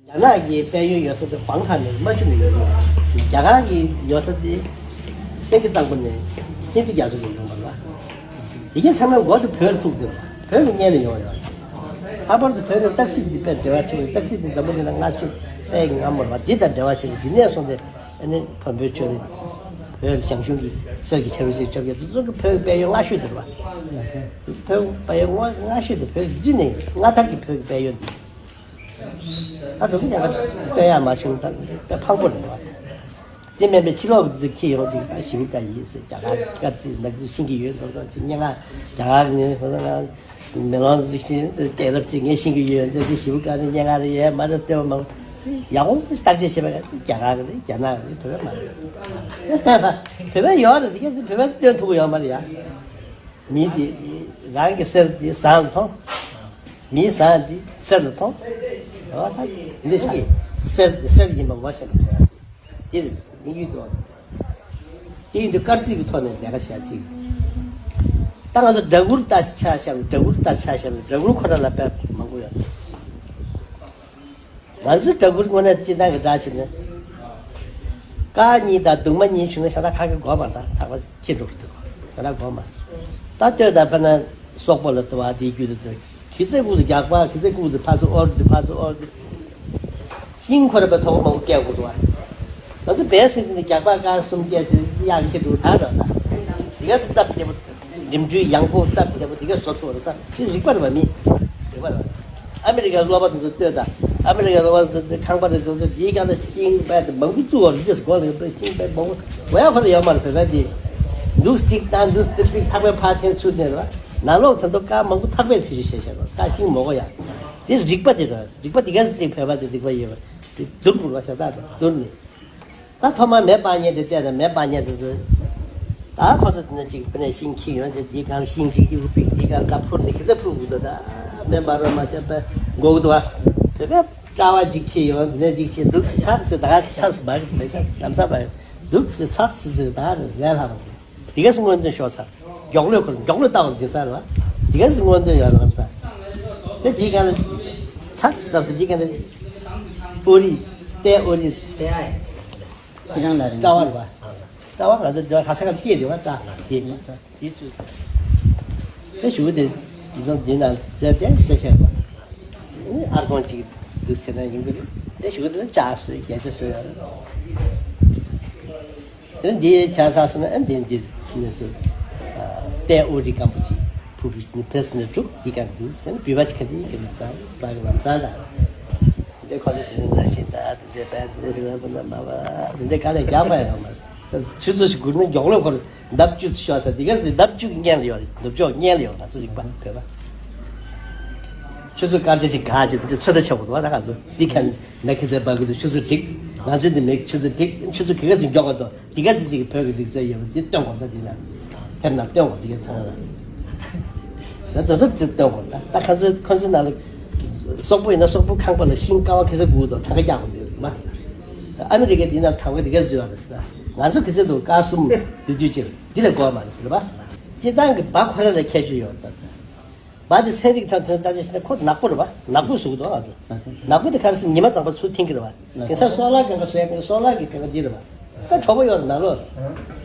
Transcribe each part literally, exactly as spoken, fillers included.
རྒྱ་ནག་གི་དཔལ་ཡོན་ཡོད་ས་དེ་བང་ཁ་ནས་རྨ་ཆུ་ནས་ཡོང་གི་ཡོད། རྒྱ་གར་གྱི་ཡོད་ས་དེ་སེང་གེ་གཙང་པོ་ནས་ཧིན་རྡུ་རྒྱ་མཚོ་ནས་ཡོང་བ་ལ། དེ་གའི་ཚང་མའི་མགོ་དེ་བོད་ལ་ཐུག་འདུག་བོད་ཀྱི་གཉེན་ལ་ཡོང་ཡོད། ལྷག་པར་དུ་བོད་ནས་སྟག་གཟིག་འདི་དཔེ་འབྲེལ་བ་ཆེ་བའི་སྟག་གཟིག་འདི་འཛམ་བུ་གླིང་ན་སྔ་ཤོས་དཔལ་གྱི་རྔ་མོ་རེད་བ། འདི་དང་འབྲེལ་བ་ཆེ་བའི་འདི་ནས་བཟུང་སྟེ་ཨ་ནི་བོན་པོའི་ཆོས་ལ་བོད་ལ་ཞང་ཞུང་གི་གསེར་གྱི་ཆ་རོགས་ཅིག་བཅོ་བརྒྱད་དེ་ཚོ་གི་བོད་ཀྱི་དཔལ་ཡོན་སྔ་ཤོས་དེ་རེད་བ། བོད་ཀྱི་དཔལ་ཡོན་སྔ་སྔ་ཤོས་དེ་བོད་ཀྱི་འདི་ནས་སྔ་དར་གྱི་བོད་ཀྱི་དཔལ་ཡོན་འདི། ད་དེ་ཚོ་ཀྱང་སྟོན་ཡག་མ་བྱུང་། ད་དཔེ་ཕངས་པོ་རེད་བ། དེ་མིན་པའི་ཕྱི་ལོགས་ཀྱི་ཁྱི་ཡོང་ཅིག་ད་ཞིབ་ཀ་ཡིན་ཟེར། རྒྱ་གར་དཀར་རྩི་ནག་རྩི་ཤེས་ཀྱི་ཡོད་མདོག་མདོག་ཅིག་སྙན་ངག་རྒྱ་གར་ནས་ཧོ་ན་མེ་ལོང་གཟིགས་ཤིང་རྒྱལ་རབས་ཅིག་ངས་ཤེས་ཀྱི་ཡོད། འདི་འདི་ཞིབ་ཀ་ནས་སྙན་ངག་རེ་ཡོད་མ་རེད། ལྟོས་མང་ཡག་པོ་བརྟག་དཔྱད་བྱས་པ་རྒྱ་གར་གི་རེད། རྒྱ་ནག་གི་རེད། བོད་པ་མ་རེད། བོད་པ་ཡོད་རེད། དེ་ག་དེ་བོད་པ་སྟོན་ཐུབ་ཀྱི་ཡོད་མ་རེད་ཡ། མི་དེ་རང་གི་གསེར་དེ་ཟངས་ལ་མཐོང་། མིའི་ཟངས་དེ་གསེར་ལ་མཐོང་། འོ་ད་འདི་ཤེས། གསེར་དེ་གསེར་ཡིན་པ་ངོ་ཤེས་པ་བྱས། འདི་རེད་དམིགས་ཡུལ་དུ། དེ་ཡིན་དུས་དཀར་རྩིས་ཀྱི་ཐོག་ནས་ལས་ཀ་བྱ་ཅིག་ད་ང་ཚོ་སྦྲ་གུར་ལྟ་ཆ་བཞག་ན། སྦྲ་གུར་ལྟ་ཆ་བཞག་ན། སྦྲ་གུར་ཁོ་རང་ལ་དཔེ་མང་པོ་ཡོད། ང་ཚོའི་སྦྲ་གུར་དངོས་གནས་སྤྱིར་བཏང་གི་སྦྲ་ཞིག་ནི། དཀར་གཉིས་དང་གདུང་མ་གཉིས་བྱུང་ན་ཤ་སྟག་ཁ་སྐད་གོ་མ། ད་ཐག་པ་ཁྱེར་འགྲོ་གི་འདུག་ཤ་སྟག་གོ་མ། ད་ལྟོས་དང་དཔེར་ན་སོག་པོ་ལ་ལྟ་བ་དེའི་རྒྱུད་དུ་འདུག་གི་ཚེ་ཁུག་ཏུ་རྒྱག་པ། གི་ཚེ་ཁུག་ཏུ་ཕ་ཚོ་ཨོར་འདི་ཕ་ཚོ་ཨོར་འདི། ཤིང་ཁོ་ར་པའི་ཐོག་མང་པོ་སྐྱེ་དགོས་འདུག་ང་ཚོ་བལ་སྲིད་འདི་ནི་རྒྱག་པ་ཀ་གསུམ་སྐྱེ་ཞིང་གཡག་ཁྱེར་འགྲོ་ད་ར་ད། དེ་ག་སི་སྟབས་བདེ་པོ། འགྲིམ་འགྲུལ་ཡང་པོ་སྟབས་བདེ་པོ་དེ་ག་བཟོ་ཐུབ་རེད་ས། དེ་རིག་པ་རེད་པ། མི་རིག་པ་རེད་པ། ཨ་མི་རི་ཀའི་སློབ་པ་དེ་ཚོ་ལྟོས་དང་། ཨ་མི་རི་ཀའི་སློབ་པ་དེ་ཚོ་དེ་ཁང་པ་རེ་ཚོ་ཚོ་དེའི་སྒང་ལ་ཤིང་པའི་དེ་མང་པོ་བཙུགས་པ་རེད། ཅེས་གོ་ལ་ཡོད་པའི་ཤིང་པའི་མང་པོ་གོ་ཡ་ཁོ་ར་ཡོད་མ་རེད། བོད་པའི་དེ་འདུག་སྟེ་ད་འདུག་སྟེ་པིག་ཐག་པའི་ཕར་འཐེན་ཚུར་འཐེན་རེད་པ། ནང་ལོགས་དེ་ཚོ་ཀ་མང་པོ་ཐག་པས་ཕུལ་ཞུ་བྱས་བྱས་པ་ཀ་ཤིང་མོ་གོ་ཡ། དེ་རིག་པ་དེ་རེད། རིག་པ་དེ་ག་ཚོད་ཅིག་བོད་པ་དེ་རིག་པ་ཡོད་པ་དེ་བསྡུར་དགོས་པ་ཤ་སྟག་དང་བསྡུར་ནས། ད་ཐོག་མར་མེ་སྤར་མཁན་དེ་བལྟས་ན། མེ་སྤར་མཁན་དེ་ཚོས་ད་ཁོ་ཚོ་དེ་ནས་ཅིག་དཔེར་ན་ཤིང་ཁྱེར་ཡོང་བྱས། དེའི་སྒང་ཤིང་གཅིག་གཡུག་པིག་དེའི་སྒང་ད་འཕུར་ནས་གི་ས་འཕུར་དགོས་འདུག་ད་མེ་འབར་བ་མ་ཆད་པ་འགོག་འདུག་བ། དེ་ག་སྐྲ་བ་གཅིག་ཁྱེར་ཡོང་། དེ་ནས་གཅིག་བྱས་འདུག་སེ་ཆག་སེ་ད་ག་ཆག་སེ་མ་གི་མེ་ཆག་ལམ་སང་མ་འདུག་སེ་ཆག་སེ་ཟེར་ད་ག་རེད། ལས་སླ་བ་རེད། དེ་ག་སེ་སྔོན་ཐོན་ཤོར་ཚར། མགྱོགས་ལོས་ཁོ་མགྱོགས་ལོས་ལྟ་བར་འཛིན་ས་རེད་བ། དེ་ག་སེ་སྔོན་ཐོན་ཡོད་ལམ་སང་། དེ་དེའི་སྒང་ལ་ཆག་སེ་ད་དེའི་སྒང་ལ་ཨོ་རི་ཏའི་ཨོ་རི། ཁྱེད་རང་ལ་རིང་སྐྲ་བ་རེད་པ། སྐྲ་བ་ང་ཚོ་འདི་བ་ག་ས་ག་སྐྱེས་དེ་བ་སྐྲ་དེ་དེ་ཚོ་དེ་ཞུ་དེ་འདི་ཚོ་འདི་ན་རྫས་ཏེ་སེ་ཤར་བ། ཨར་ཀོང་གཅིག་འདུག་ཟེར་ན་ཡིན་གི་རེད། དེ་ཞུ་དེ་ལ་ལྕགས་བཟོས་རྒྱ་ཆ་བཟོས་ཡོད་རེད། དེ་འདི་བྱ་ས་སོང་ན་ཨ་འདི་འདི་ནས་སུ་ཏའི་ཨོ་རི་སྐམ་པོ་ཅིག་ཕུ་བི་ནི་ཕེ་སི་ནས་དྲུག་འདི་ག་འདུག་ཟེར་ན་བི་བ་ཅི་ཁ་འདི་ག་ནས་ཙང་ས་གི་ལམ་སང་དང་། འདི་ཁོ་ཚོ་དེ་ནས་ན་ཞིག་ད་འདི་བས་འདི་ཞིག་ལ་མ་མ་འདི་འདྲ་ག་ལས་རྒྱག་པ་ཡང་མ་ཆུ་ཚོད་ཞིག་སྒུར་ན་མགྱོགས་ལོས་ཁོ་ལྡབ་བཅུ་ཤོག་ས་འདི་ག་ཟིག་ལྡབ་བཅུ་གི་སྔོན་ལ་ཡོད་རེད། ནུབ་ཕྱོགས་སྔོན་ལ་ཡོད། ང་ཚོ་རིག་པ་བོད་པ་ཆུ་ཚོད་སྐར་ཆ་ཞིག་ག་ཅིག་འདི་ཚོད་ལྟ་བྱེད་དགོས་འདུག་བ། ད་ང་ཚོ་འདི་ཁ་ན་ཁི་ཟེར་བ་གི་འདུག་ཆུ་ཚོད་འགྲིག་ང་ཚོའི་འདི་མེད་ཆུ་ཚོད་འགྲིག་ཆུ་ཚོད་ག་ག་ཟིག་མགྱོགས་པ་འདུག་འདི་ག་ཟིག་ཅིག་བོད་ཀྱི་རིག་རྩལ་ཡོད་པ་འདི་སྟོན་དགོས། ད་འདི་ན་ཐེབས་ན་སྟོན་དགོས། འདི་ག་ཚང་ལ་ད་དེ་ཚོ་འདི་སྟོན་དགོས། ད་ད་ཁ་ཚོད་ཁོ་ཚོའི་ནང་ལ་སོག་པོ་ཡིན་ན་སོག་པོ་ཁང་པ་ལ་ཤིང་ཀ་བ་ག་ཟིག་དགོས་འདུག་ཐང་ག་རྒྱག་དགོས་འདུག་མ། ཨ་མི་རི་ཀའི་འདི་ན་ཐང་ག་འདི་ག་ཟིག་ཡོད་རེད་ཟེར། ང་ཚོ་གི་ཚེ་འདུག་ཀ་གསུམ་དུས་དུས་ཅིག་འདི་ལས་གོ་མ་རེད་ཟེར་བ། སྤྱིར་བཏང་གི་བ་ཁོ་ར་ལ་ཁྱད་ཆོས་ཡོད་རེད། བ་དེ་ཚན་རིག་ཐང་ཐང་ལྟ་ཅི་ཞིག་ན་ཁོ་ནག་པོ་རེད་བ། ནག་པོ་བཟོ་གི་འདུག་ང་ཚོ། ནག་པོ་དེ་ག་རེ་ཟེར་ཉི་མ་གཙང་པོ་ཚུར་འཐེན་གི་རེད་བ། དེང་སང་སོ་ལར་གང་ག་བཟོ་ཡ་གང་ག་སོ་ལར་གི་གང་ག་འདི་རེད་བ། ད་གྲོགས་པོ་ཡོད་རེད་ནག་ལོ།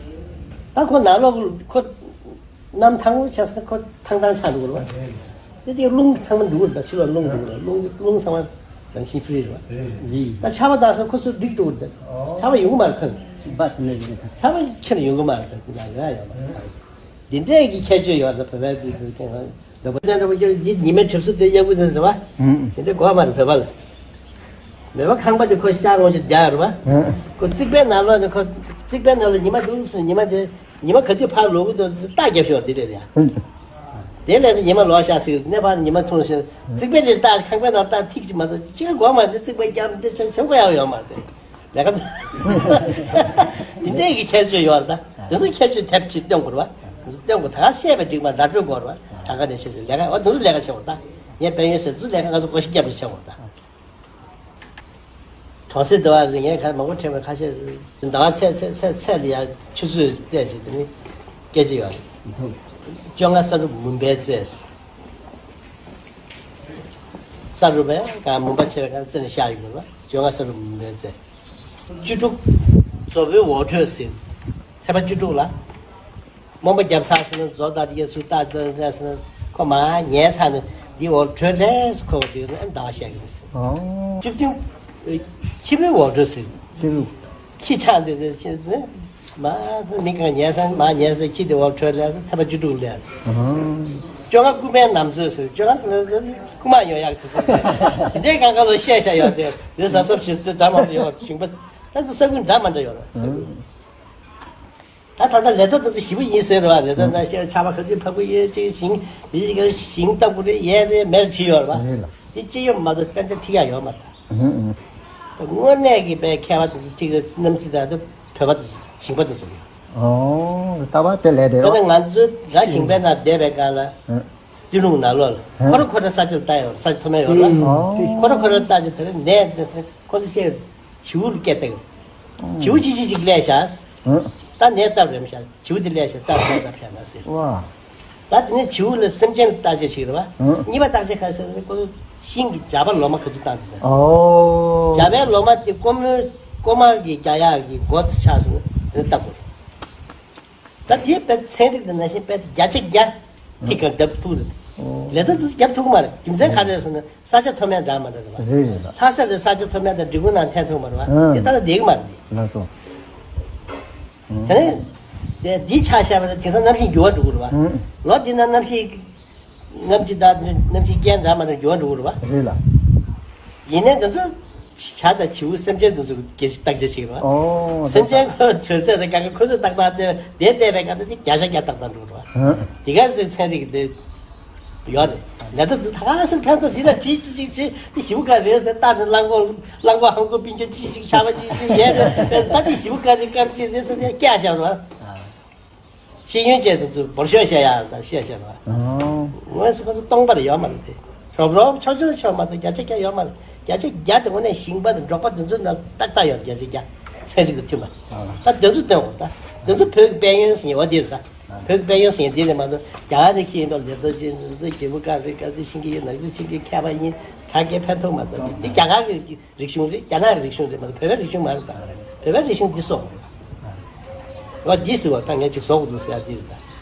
ད་ཁོ་ནག་ལོ་ཁོ་གནམ་ཐང་པོ་ཆགས་ཟེར་ན་ཁོ་ཐང་ཐང་ཆགས་འགྲོ་གི་རེད་བ། དེ་དེ་རླུང་ཚང་མ་འགྲོ་གི་རེད། ད་ཕྱི་ལོགས་རླུང་འགྲོ་གི་རེད། རླུང་རླུང་ཚང་མ་རང་བཞིན་ཧྥི་རི་རེད་བ། ད་ཆར་པ་དྭངས་ས་ཁོ་ཚོ་འགྲིག་འགྲོ་གི་རེད། ཆར་པ་ཡོང་གི་མ་རེད་ཁོ། ཆར་པ་ཁྱེར་ཡོང་གི་མ་རེད། ད་དེ་ན་རེད་ཡོད་མ་རེད། འདི་འདྲས་ཀྱི་ཁྱད་ཆོས་ཡོད་རེད། བོད་པའི་དུས་ཚོད་ཀྱང་ལོ་པ་ལྡན་འདྲ་པོ་ཀྱང་འདི་ཉི་མའི་གྲིབ་སོ་དེ་གཡག་པོ་ཟེར་ཟེར་བ། ཨང་། དེ་འདྲས་གོ་མ་རེད་བོད་པ་ལ། བོད་པ་ཁང་པ་དེ་ཁོ་ཤར་ངོ་ཞིག་རྒྱག་རེད་བ། ཨང་། ཁོ་རྩིག་པའི་ནང་ལོགས་ནས་ཁོ་རྩིག་པའི་ནང་ལ་ཉི་མ་འདུག་སོང་། ཉི་མ་དེ་ཉི་མ་ག་དུས་ཕར་ལོག་གི་འདུག་རྟགས་རྒྱབ་ཤོག་འདི་རེད་ཡ། ཨང་། དེ་ལས་ཉི་མ་ལོག་ཤག་ཟེར་གནས་པ་ཉི་མ་ཚོང་ཞིག་རྩིག་པའི་ལས་རྟགས་ཁང་པའི་ནང་རྟགས་ཐིག་ཅིག་མ་གཏོགས་ཅི་ག་གོ་མ་རེད། རྩིག་པའི་རྒྱབ་འདི་ཆ་ཆ་གོ་ཡག་ཡོད་མ་རེད། ལས་ཀ་འདི་འདྲའི་གི་ཁྱད་ཆོས་ཡོད་རེད། ད་དེ་ཚོ་ཁྱད་ཆོས་ཐེབས་ཅིག་སྟོན་དགོས་རེད་བ། དེ་ཚོ་སྟོན་དགོས། ད་ག་བཤད་པའི་འགྲིག་མ་ར་སྤྲོད་དགོས་རེད་བ། ད་ག་ནས་བཤད་ཤེས་ལས་ཀ་འོ་དེ་ཚོ་ལས་ཀ་བྱེད་དགོས་རེད། ད་ངས་དཔལ་ཡོན་ཟེར་དེ་ཚོ་ལས་ཀ་ང་ཚོ་བགོ་བཤའ་རྒྱབ་ནས་བྱེད་དགོས་རེད། ད་གྲོང་གསེབ་འདི་བ་ལ་ངས་ག་མང་པོ་དྲན་པ་ཁ་ཤས་ཟེར། ཟླ་བ་ཚེས་ཚེས་ཚེས་ཚེས་ལ་ཡ་ཆུ་ཚོད་རྩེད་ཅིག་དེ་ནི་སྐད་ཆ་ཡོད་རེད། བཅོ་ལྔ་ས་རུབ་མུན་པའི་རྩེས། ས་རུབ་པའི་གང་མུན་པ་ཆེ་བའི་གང་རྩེ་ནས་ཤར་ཡོང་བ། བཅོ་ལྔ་ས་རུབ་མུན་པའི་རྩེ། བཅུ་དྲུག་རྫོགས་པའི་འོག་འཕྲོས་ཟེར། ཚེས་པ་བཅུ་དྲུག་ལ། རྨོངས་པ་བརྒྱབ་ཚར་ཟེར་ན་རྫོགས་ད་དེ་གས་སུ་རྟགས་དང་འདྲ་ཟེར་ན་ཁོ་མར་ཉལ་ཚར་ནས་འདི་འོག་འཕྲོས་ལས་སུ་ཁོ་བ་དེ་ནས་ཟླ་བ་ཤར་གྱི་རེད་ཟེར། ཨོ། བཅུ་བདུན་ཁྱི་པའི་འོག་འཕྲོས་ཟེར། ཁྱི་པའི། ཁྱི་ཆགས་འདི་ཟེར་ཁྱི་ཟེར། མ་མི་གང་ཉལ་ས་མ་ཉལ་ས་ཁྱི་དེ་འོག་འཕྲོས་ལས་ཚེས་པ་བཅུ་དྲུག་ལས། ཨ། བཅོ་ལྔ་རྐུན་མའི་ནམ་ཚོད་ཟེར། བཅོ་ལྔ་ཟེར་ན་རྐུན་མ་ཡོང་ཡག་དུས་ཚོད་དེ་འདྲའི་གང་ག་ལོ་ཤས་ཤ་ཡོད་དེ་དེ་གཟབ་གཟབ་བྱེད་སྲོལ་འདྲ་མང་པོ་ཡོད། ཞིང་པ་ད་ཚོ་ས་ཁུལ་འདྲ་མ་འདྲ་ཡོད་རེད། ས་ཁུལ་ད་ད་ལྟ་ལས་ཐོག་དེ་ཚོ་ཞེ་པོ་ཡིན་ཟེར་བ་ལས་ད་ན་ཤ་ཆར་པ་ག་དུས་ཕབ་གི་ཡོད་ཅིག་ཞིང་དེ་ཞིག་ག་ཞིང་བཏབ་གི་རེད་ཡས་རེད་མེར་བྲིས་ཡོད་རེད་བ། རེད་ལ། དེ་ཅི་ཡོད་མ་གཏོགས་ཏན་ཏན་ཐིག་ཡག་ཡོད་མ་རེད། ཨུ་ཧུ། དངོས་གནས་ཀྱི་དཔེ་མཁས་པ་དེ་ཚོ་ཐིག་གི་རྣམ་རྩིས་དང་དེ་བོད་པ་དེ་ཚོ་ཞིང་པ་དེ་ཚོ་ཡོད། ཨོ། ལྟ་བ་དཔེ་ལས་དེ་རོ། དཔེར་ན་ང་ཚོ་ང་ཞིང་པའི་ནང་བསྡད་པའི་སྐབས་ལ་ཨུ། སྟོད་ལུང་ནང་ལོགས་ལ་ཨུ། ཁོ་ར་ཁོ་ར་ས་ཆ་ལ་ལྟ་ཡོད། ས་ཆ་མཐོ་དམན་ཡོད་ལ། ཨུ། ཁོ་ར་ཁོ་ར་ལྟ་ཅི་དེ་རེད་ནས་དེ་ཚོ་ཁོ་ཚོ་ཤེས། བྱིའུ་ལ་སྐད་བཏང་། བྱིའུ་ཅི་ཅི་ཅིག་སླེབས་ཤག་ཨུ། ད་ནས་སྟབས་རེམ་ཤག་བྱིའུ་དེ་སླེབས་ཤག་སྟབས་རེམ་སྟབས་ཤག་ན་ཟེར། ཝ། ད་དེ་ནས་བྱིའུ་ལ་སེམས་ཅན་ལ་བརྟག་དཔྱད་བྱེད་རེད་བ། ཨུ། གཉིས་པ་བརྟག་དཔྱད་ག་རེ་ཟེར་ན་ཁོ་ཚོ་ཤིང་གི་ཇག་པ་ལོ་མ་ག་ཚོད་བཏང་འདུག་ཨོ། ཇག་པའི་ལོ་མ་དེ་ཀོ་མོ་ཀོ་མ་གི་རྒྱག་ཡག་གི་སྒོ་ཆགས་སོང་ན་དེ་ནས་བརྟག་དགོས། ད་དེ་དཔེ་ཚན་རིག་དང་ནང་བཞིན་དཔེ་བརྒྱ་ཆ་བརྒྱ་ཐིག་གང་བརྒྱབ་ཐུབ་རེད། ལས་ད་དུ་བརྒྱབ་ཐུབ་ཀྱི་མ་རེད། རྒྱུ་མཚན་ག་རེ་ཟེར་ན་ས་ཆ་མཐོ་དམན་འདྲ་མ་འདྲ་རེད་བ། རེད་རེད་ལ། ལྷ་ས་དེ་ས་ཆ་མཐོ་དམན་དང་འབྲི་གུང་ནང་འཐེན་ཐུབ་མ་རེད་བ། ཨང་། དེ་ལྟ་ན་བསྡད་ཀྱི་མ་རེད། ལགས་སོ། དེ་ནས་དེ་འདི་ཆ་བཞག་པ་ན་དེང་སང་གནམ་གཤིས་འགྱུར་བ་འགྲོ་གི་རེད་བ། ཨང་། ལོ་འདི་ན་གནམ་གཤིས་གནམ་གཤིས་དང་གནམ་གཤིས་རྐྱེན་འདྲ་མ་འདྲ་འགྱུར་བ་འགྲོ་གི་རེད་བ། རེད་ལ། ཡིན་ནའི་འདི་ཚོ་བྱ་དང་བྱིའུ་སེམས་ཅན་འདི་ཚོ་གལ་ཆེ་བརྟག་དཔྱད་བྱེད་ཀྱི་རེད་བ། ཨོ། སེམས་ཅན་ཁོ་ཚོ་ཚོད་ཚད་དང་གང་ག་ཁོ་ཚོས་ཏག་ཏག་བལྟས་བལྟས་བལྟས་པའི་སྐབས་དེ་བརྒྱ་ཆ་བརྒྱ་ཏག་ཏག་འགྲོ་གི་རེད་བ། ཨང་། དེ་ག་ཚོད་ཚན་རིག་དེ་ཡོད་རེད། ལས་ད་འདི་ད་ག་སེ་ཕན་ཐོགས་འདི་ལ་བྲིས་ཅི་ཅིག་བྲིས་འདི་ཞིབ་ག་རེད་ཟེར་ལྟ་ནས་གླང་གོག་གླང་གོག་ཧམ་གོག་སྤུན་ཀྱག་ཅི་ཞིག་ཆགས་པ་ཅི་ཅི་ཡས་རེད་ད་འདི་ཞིབ་ག་རེད་སྐར་ཅི་རེད་ཟེར་ཏེ་སྐྱག་བཞག་རོགས། ཤེས་ཡོན་ཅན་དེ་ཚོ་འབོར་ཤོག་བཤད་ཡག་དང་བཤད་བཤད་རོགས། ཨང་། ངོས་སུ་ཁོ་ཚོ་སྟོང་པར་ཡོད་མ་རེད་དེ། རོབ་རོབ་ཆོག་ཆོག་ཆོག་མ་གཏོགས་བརྒྱ་ཆ་བརྒྱ་ཡོད་མ་རེད། བརྒྱ་ཆ་བརྒྱ་དེ་དངོས་གནས་ཞིང་པ་དང་འབྲོག་པ་དེ་ཚོའི་ནང་ཏག་ཏག་ཡོད་རེད་བརྒྱ་ཆ་བརྒྱ། ཚན་རིག་དང་མཐུན་པ། ཨང་། ད་དེ་ཚོ་སྟོན་འོང་ད། དེ་ཚོ་བོད་ཀྱི་དཔལ་ཡོན་ཟེར་ཡོད་དེ་རེད་ད། བོད་ཀྱི་དཔལ་ཡོན་ཟེར་འདི་ནས་མ་གཏོགས་རྒྱ་གར་ནས་ཁྱེར་ཡིན་པ་ལས་ལྟོ་ཅན་ཚོ་རྒྱལ་པོ་བཀའ་རེད། བཀའ་ཚེ་ཤིང་གི་ཡོད་ནག་ཚེ་ཤིང་གི་མཁས་པ་ཡིན། ད་གའི་ཕན་ཐོགས་མ་གཏོགས་འདི་རྒྱ་གར་གྱི་རིག་གཞུང་རེད། རྒྱ་ནག་གི་རིག་གཞུང་རེད་མ་གཏོགས་བོད་པའི་རིག་གཞུང་མ་རེད་ད། བོད་པའི་རིག་གཞུང་འདི་སོག་རེད། འོ་འདི་ཟེར་བ་ད་ངས་ཅིག་བཟོ་དགོས་འདུག་ཟེར་ཡ་འདི་རེད་ད།